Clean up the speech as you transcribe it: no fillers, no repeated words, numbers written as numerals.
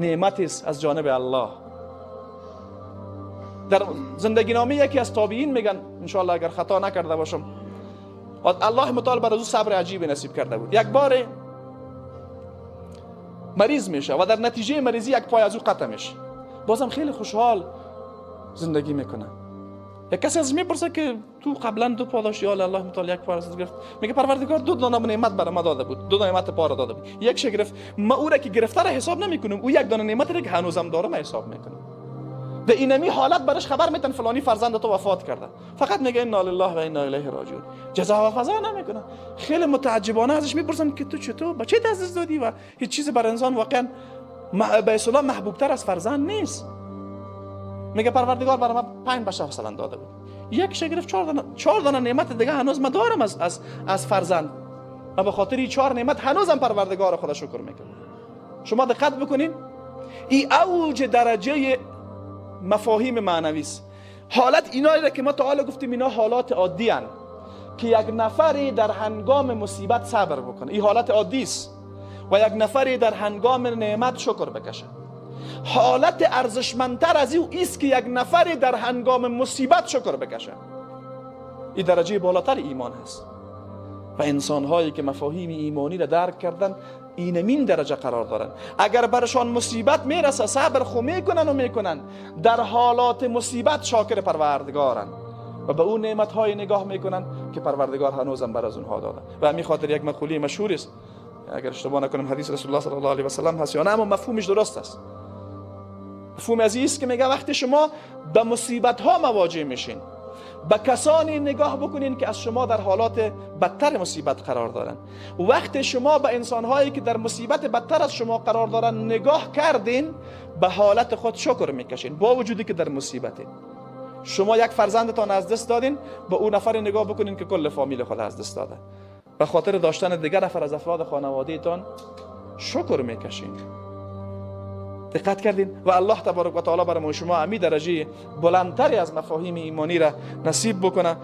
نعمت است از جانب الله. در زندگی نامه یکی از تابعین میگن، انشاءالله اگر خطا نکرده باشم، الله متعال بر او صبر عجیبی نصیب کرده بود. یک بار مریض میشه و در نتیجه مریضی یک پای از او قطع میشه. بازم خیلی خوشحال زندگی میکنه. یک کسی از میپرسه که تو قبلا دو پا داشتی، حالا الله متعال یک پا از گرفت. میگه پروردگار دو دانه نعمت برای ما داده بود، دو نعمت پا را داده بود، یکش گرفت. ما او را که گرفته را حساب نمیکنم، او یک دانه نعمت را که هنوزم دارم حساب میکنم. در اینمی حالت برش خبر میتن فلانی فرزند تو وفات کرده، فقط میگه انا لله و انا الیه راجعون، جزا و فضا نمیکنه. خیلی متعجبانه ازش میپرسن که تو چطور با چه دست دادی و هیچ چیز بر انسان واقعا به اصطلاح محبوبتر از فرزند نیست. میگه پروردگار برای من 5 بچه مثلا داده بود، یکش گرفت، 4 دانه نعمت دیگه هنوز من دارم از فرزند، و به خاطر این 4 نعمت هنوزم پروردگار خدا شکر میکنم. شما دقت بکنین، این اوج درجه مفاهیم معنوی است. حالت اینا که ما تا حالا گفتیم اینا حالات عادی هن که یک نفری در هنگام مصیبت صبر بکنه، این حالت عادی است، و یک نفری در هنگام نعمت شکر بکشه. حالت ارزشمندتر از او است که یک نفری در هنگام مصیبت شکر بکشه. این درجه بالاتر ایمان هست و انسان هایی که مفاهیم ایمانی را درک کردن اینمین درجه قرار دارن. اگر برشان مصیبت میرسه صبر خو میکنن و میکنن، در حالات مصیبت شاکر پروردگارن و به اون نعمت های نگاه میکنن که پروردگار هنوزم بر از اونها داده. و همین خاطر یک مقوله مشهور است، اگر اشتباه نکنم حدیث رسول الله صلی الله علیه و سلم هست یا نه، اما مفهومش درست است. مفهوم از این است که میگه وقتی شما به مصیبت ها مواجه میشین، به کسانی نگاه بکنین که از شما در حالات بدتر مصیبت قرار دارن. وقتی شما به انسانهایی که در مصیبت بدتر از شما قرار دارن نگاه کردین، به حالت خود شکر میکشین با وجودی که در مصیبتین. شما یک فرزندتان از دست دادین، به او نفر نگاه بکنین که کل فامیل خود از دست داده. به خاطر داشتن دیگر نفر از افراد خانوادهتان شکر میکشین. دقت کردین؟ و الله تبارک و تعالی برای شما امی درجه بلندتری از مفاهیم ایمانی را نصیب بکنه.